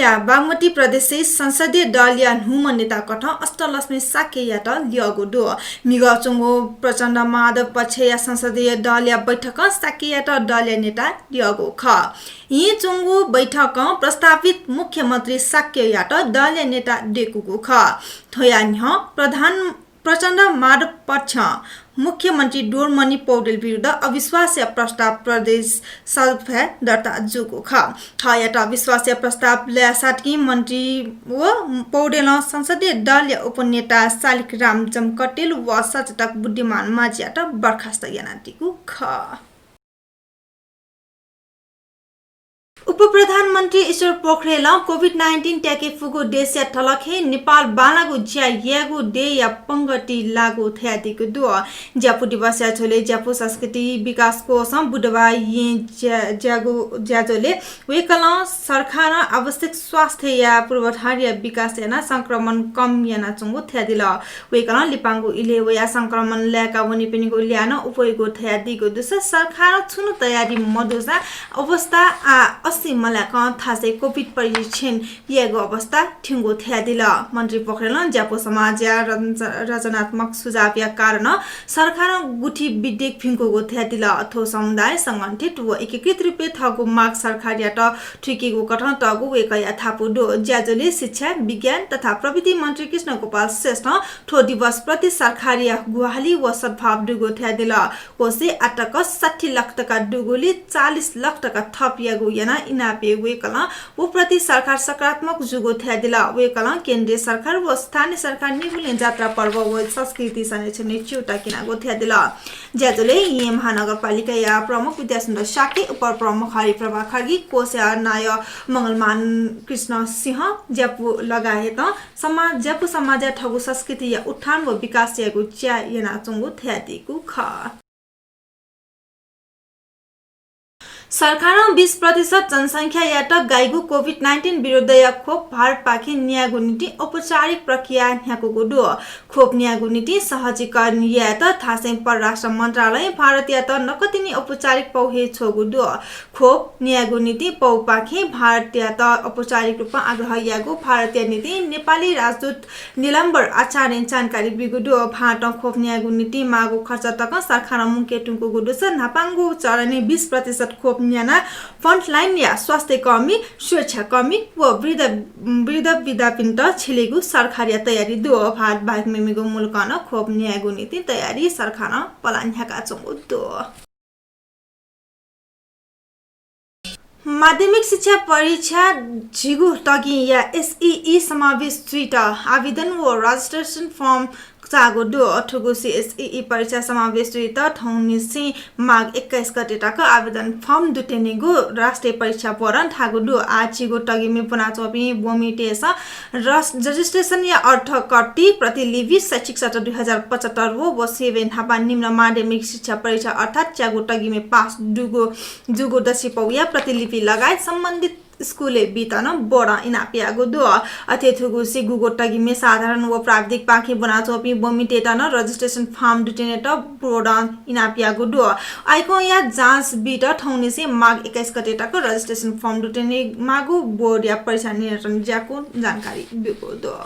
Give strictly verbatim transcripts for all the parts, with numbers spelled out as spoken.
बागमती प्रदेशय् संसदीय दलया न्हूम्ह नेता कथं अष्टलक्ष्मी शाक्ययात ल्यःगु दु। म्हिगः च्वंगु प्रचण्ड माधव पक्षया संसदीय दलया बैठकं शाक्ययात दलया नेता ल्यःगु खः। हिं च्वंगु बैठकं प्रस्तावित मुख्यमन्त्री शाक्ययात दलया नेता दय्कूगु खः। थ्वया न्ह्यः प्रधान प्रचण्ड माधव पक्षं मुख्यमन्त्री डोरमणि पौडेल विरुद्ध अविश्वासया प्रस्ताव प्रदेश सभाय् दर्ता जूगु खः। थःयात अविश्वासया प्रस्ताव ल्याय्साथं मन्त्री व पौडेलं संसदीय दलया उपनेता शालिक राम जमकटेल व सचेतक बुद्धिमान माझीयात बर्खास्त यानादीगु खः। उपप्रधानमन्त्री ईश्वर पोखरेलं COVID nineteen त्याके फुगु देशया तलखय् नेपाल बांलाःगु ज्या यायेगु देय्या पंगति लाःगु धयादीगु दु। ज्यापु दिवसया झ्वलय् ज्यापु संस्कृति विकास कोषं बुधबार येँ ज्या-, ज्याःगु ज्याझ्वलय् वय्कलं सरकारं आवश्यक स्वास्थ्यया पूर्वाधारया विकास यानाः संक्रमण कम यानाच्वंगु धयादिल। वय्कलं लिपांगु इलय् वयाः संक्रमण लाय्का वनीपिनिगु ल्याः नं अप्वइगु धयादीगु दुसा सरकारं छुं नं तयारी मदुसा अवस्था आः असी मलाकं थासय् COVID परीक्षण यायेगु अवस्था थ्यंगु धयादिल। मन्त्री पोखरेलं ज्यापु समाजया रच-, रचनात्मक सुझावया कारणं सरकारं गुथि विधेयक भिंकूगु धयादिल। थ्व समुदाय संगठित व एकीकृत रूपय् थःगु माग सरकारयात थुइकेगु कथं तःगु वय्कःया धापू दु। ज्याझ्वलय् शिक्षा, विज्ञान तथा प्रविधि मन्त्री कृष्ण गोपाल श्रेष्ठं थ्व दिवस प्रति सरकारया ग्वाहालि व सद्भाव दुगु धयादिल। कोषय् आःतक साठी लाख तका दुगुलिं चालिस लाख तका थप याःगु यानाः इनाप याः वय्कलं व प्रति सरकार सकारात्मक जूगु धयादिल। वय्कलं केन्द्रीय सरकार व स्थानीय सरकार निगुलिं जात्रा पर्व व संस्कृति संरक्षणय् च्यूताः क्यनागु धयादिल। ज्याझ्वलय् येँ महानगरपालिकाया प्रमुख विद्यासुन्दर शाक्य, उपप्रमुख हरिप्रभा खड्गी, कोषया नायः मंगलमान कृष्ण सिंह, ज्यापु लगायतं समा-, ज्यापु समाजया थःगु संस्कृतिया उत्थान व विकास यायेगु ज्या यानाच्वंगु धयादीगु खः। सरकारं बीस प्रतिशत जनसंख्यायात गाइगु COVID nineteen विरुद्धया खोप भारतपाखें न्यायेगु निंतिं औपचारिक प्रक्रिया न्ह्याकूगु दु। खोप न्यायेगु निंतिं सहजीकरण यायेत थासय् परराष्ट्र मन्त्रालयं भारतयात नकतिनि औपचारिक पौ हे छ्वःगु दु। खोप न्यायेगु निंतिं पौपाखें भारतयात औपचारिक रूपं आग्रह याःगु भारतया निंतिं नेपाली राजदूत नीलाम्बर आचार्यं जानकारी ब्यूगु दु। भारतं खोप न्यायेगु निंतिं माःगु खर्च तकं सरकारं मुंके धुंकूगु दुसा न्हापांगु चरणय् बीस प्रतिशत खोप न्यानाः frontline या स्वास्थ्यकर्मी, सुरक्षाकर्मी व वृद्ध, वृद्ध वृद्धापिन्त छ्यलेगु सरकारया तयारी दु। भारत बाहेक मेमेगु मुलुकं नं खोप न्यायेगु निंतिं तयारी सरकारं पला न्ह्याकाच्वंगु दु। माध्यमिक शिक्षा परीक्षा झिगू तगिंया SEE समावेश जुइत आवेदन व registration form चाःगु दु। थुगुसी SEE परीक्षा समावेश जुइत थौंनिसें माघ एक्काइस गते तक आवेदन form दुतेनेगु राष्ट्रिय परीक्षा बोर्डं धाःगु दु। आः झिगू तगिमय् ब्वनाच्वंपिं ब्वमितय्सं रस-, registration या अर्थ कति प्रतिलिपि शैक्षिक सत्र दुई हजार पचहत्तर व व सेवय् न्हापा निम्न माध्यमिक शिक्षा परीक्षा अर्थात् च्यागू तगिमय् पास दुगु, जूगु दसिपौया प्रतिलिपि लगायत सम्बन्धित स्कुलय् बीत नं बोर्डं इनाप याःगु दु। अथे थुगुसी गुगु तगिमय् साधारण व प्राविधिक पाखें ब्वनाच्वंपिं ब्वमितय्त नं registration form दुतेनेत बोर्डं इनाप याःगु दु। आइकंया जाँच बीत थौंनिसें माघ एक्काइस गते तक registration form दुतेने माःगु बोर्डया परीक्षा नियन्त्रण ज्याकुं जानकारी ब्यूगु दु।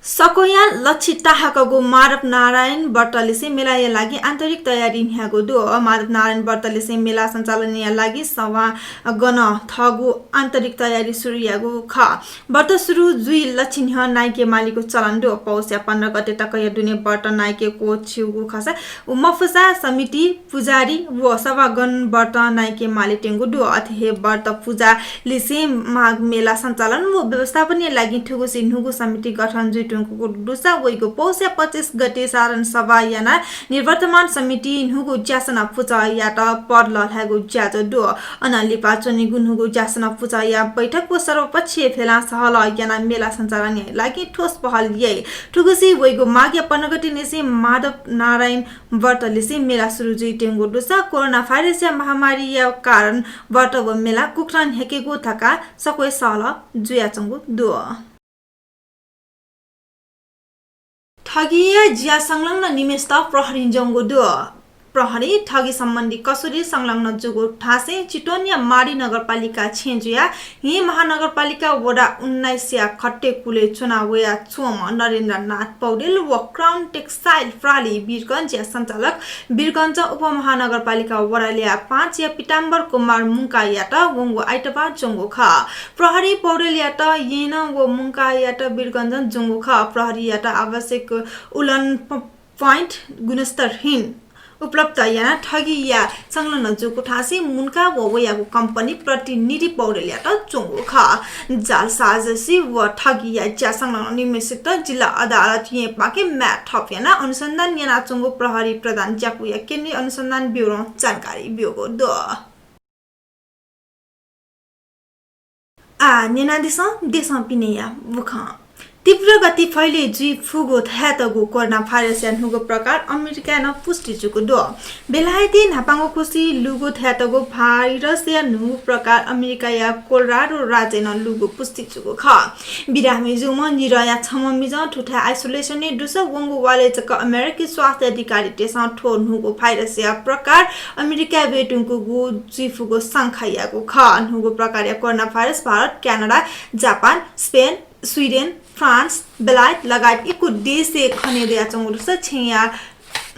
सक्वया लछि ताहाकःगु माधव नारायण व्रतलिसे मेलाया लागि आन्तरिक तयारी न्ह्याःगु दु। माधव नारायण व्रतलिसे मेला सञ्चालनया लागि सभागनं थःगु आन्तरिक तयारी सुरु याःगु खः। व्रत सुरु जुइ लछि न्ह्यः नाइके मालीगु चलन दु। पौषया पन्ध्र गते तकया दुने व्रत नाइके क्वःछिउगु खःसा व मफुसा समिति, पुजारी व सभागनं व्रत नाइके माली त्यंगु दु। अथे हे व्रत पुजालिसे माघ मेला सञ्चालन व व्यवस्थापनया लागि थुगुसी न्हूगु समिति गठन जुइधुंकूगु दुसा वइगु पौषया पच्चिस गते साधारण सभा यानाः निवर्तमान समिति न्हूगु ज्यासना पुचःयात पद लःल्हायेगु ज्याझ्वः दु। अनं लिपा च्वनीगु न्हूगु ज्यासना पुचःया बैठक व सर्वपक्षीय भेलां सहलह यानाः मेला सञ्चालनया लागि ठोस पहल याइ। थुगुसी वइगु माघया पन्ध्र गतेनिसें माधव नारायण व्रतलिसे मेला सुरु जुइत्यंगु दुसा कोरोना भाइरसया महामारीया कारण व्रत व मेला गुकथं न्ह्याकेगु धकाः सक्वय् सहलह जुयाच्वंगु दु। ठगीया ज्या संलग्न निम्हेसित प्रहरीं ज्वंगु दु। प्रहरी ठगी सम्बन्धी कसुरी संलग्न जूगु धासें चितवनया माडी नगरपालिका छेँ जुयाः येँ महानगरपालिका वडा उन्नाइसया खट्टे कुलय् च्वना वयाच्वंम्ह नरेन्द्रनाथ पौडेल व क्राउन टेक्सटाइल प्रहरी वीरगञ्जया सञ्चालक वीरगञ्ज उपमहानगरपालिका वडा ल्याः पाँचया पीताम्बर कुमार मुंकायात वंगु आइतबार ज्वंगु खः। प्रहरी पौडेलयात येँनं व मुंकायात वीरगञ्जं ज्वंगु खः। प्रहरीयात आवश्यक उलन प-, point गुणस्तरहीन उपलब्ध यानाः ठगीया संलग्न जूगु धासें मुंका व वयागु कम्पनी प्रतिनिधि पौडेलयात ज्वंगु खः। जालसाजी व ठगीया ज्या संलग्न निम्हेसित जिल्ला अदालत येँपाखें म्याद थप यानाः अनुसन्धान यानाच्वंगु प्रहरी प्रधान ज्याकुया केन्द्रीय अनुसन्धान ब्युरों जानकारी ब्यूगु दु। आः न्यनादिसँ देशं पिनेया बुखँ। तीव्र गति फैले जुइ फुगु धयातःगु कोरोना भाइरसया न्हूगु प्रकार अमेरिकाय् नं पुष्टि जूगु दु। बेलायतय् न्हापांगु खुसि लूगु धयातःगु भाइरसया न्हूगु प्रकार अमेरिकाया कोलोराडो राज्यय् नं लूगु पुष्टि जूगु खः। बिरामी जूम्ह निरया छम्ह मिजं थुथाय् आइसोलेसनय् दुसा वंगु वालय् जक अमेरिकी स्वास्थ्य अधिकारीतय्सं थ्व न्हूगु भाइरसया प्रकार अमेरिकाय् वये धुंकूगु जुइफुगु शंका याःगु खः। न्हूगु प्रकारया corona virus Bharat, Canada, Japan, Spain, Sweden, France, बेलायत लगायत यक्व देशय् खने दयाच्वंगु दुसा छेँया,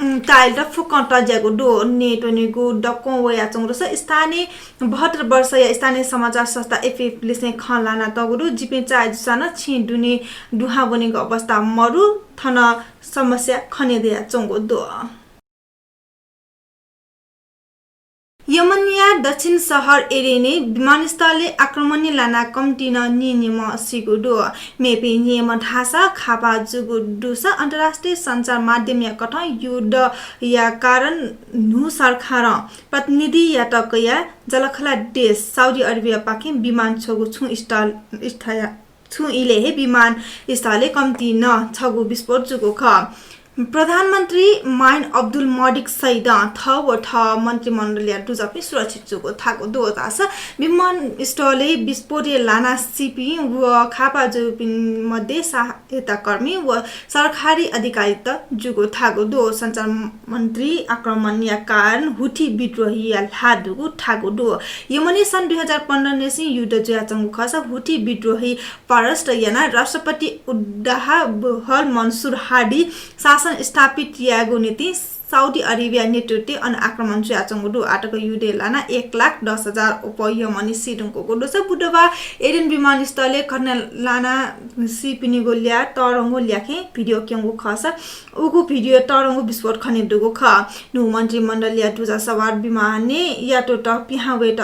उम्, कायलत फुक्कं तज्याःगु दु। न्यनातःगु दक्वं वयाच्वंगु दुसा स्थानीय बहत्तर वर्षया स्थानीय समाचार संस्था एएफपीलिसें खँ ल्हानातःगु दु। जिपिं चाहे जूसां नं छेँ दुने दुहां वनेगु अवस्था मदु, थन समस्या खने दयाच्वंगु दु। यमनया दक्षिण शहर एडेनय् विमानस्थलय् आक्रमणय् लानाः कम्तिं नं नीनिम्ह सीगु दु। मेपिं नीम्ह धाःसा खापा जूगु दुसा अन्तर्राष्ट्रिय सञ्चार माध्यमया कथं युद्धया कारण न्हू सरकारं प्रतिनिधियात कयाः जःलाखःला देश साउदी अरेबियापाखें विमान छ्वःगु छुं स्थल, स्थया छुं इलय् हे विमानस्थलय् कम्तिं नं छगू विस्फोट जूगु खः। प्रधानमन्त्री माइन अब्दुल मलिक सहितं थः व थः मन्त्रीमण्डलया दुजःपिं सुरक्षित जूगु धाःगु दु। धाःसा विमानस्थलय् विस्फोटय् लानाः सीपिं व खापा जूपिं मध्ये सहायताकर्मी व सरकारी अधिकारीत जूगु धाःगु दु। सञ्चार मन्त्री आक्रमणया कारण हुथी विद्रोहीया ल्हाः दुगु धाःगु दु। यमनय् सन् दुई हजार पन्ध्र निसें युद्ध जुयाच्वंगु खःसा हुथी विद्रोही परास्त यानाः राष्ट्रपति अब्दुल्लाह अल मन्सुर हादी शासन स्थापित यायेगु निंतिं साउदी अरेबिया नेतृत्वय् अन आक्रमण जुयाच्वंगु दु। आःतक युद्धय् लानाः एक लाख दस हजार अप्वः यमनी सीधुंकूगु दुसा बुधबार एडेन विमानस्थलय् खने लानाः सीपिनिगु ल्याः तःधंगु ल्याखं भिडियो क्यंगु खःसा उगु भिडियोय् तःधंगु विस्फोट खने दुगु खः। न्हू मन्त्रीमण्डलया दुजः सवार विमानय् यात्रुत पिहां वयेत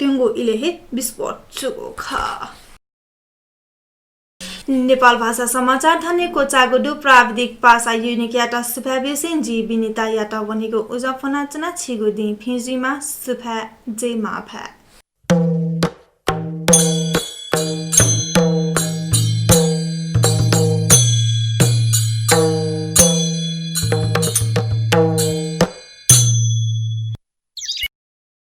त्यंगु इलय् हे विस्फोट जूगु खः। नेपाल भाषा समाचार थन हे क्वचाःगु दु। प्राविधिक पासा युनिकयात सुभाय् ब्यूसें जि विनितायात वनेगु उजं फ्वनाच्वना। छिगु दिं भिं जुइमा। सुभाय्, जय मांभाय्।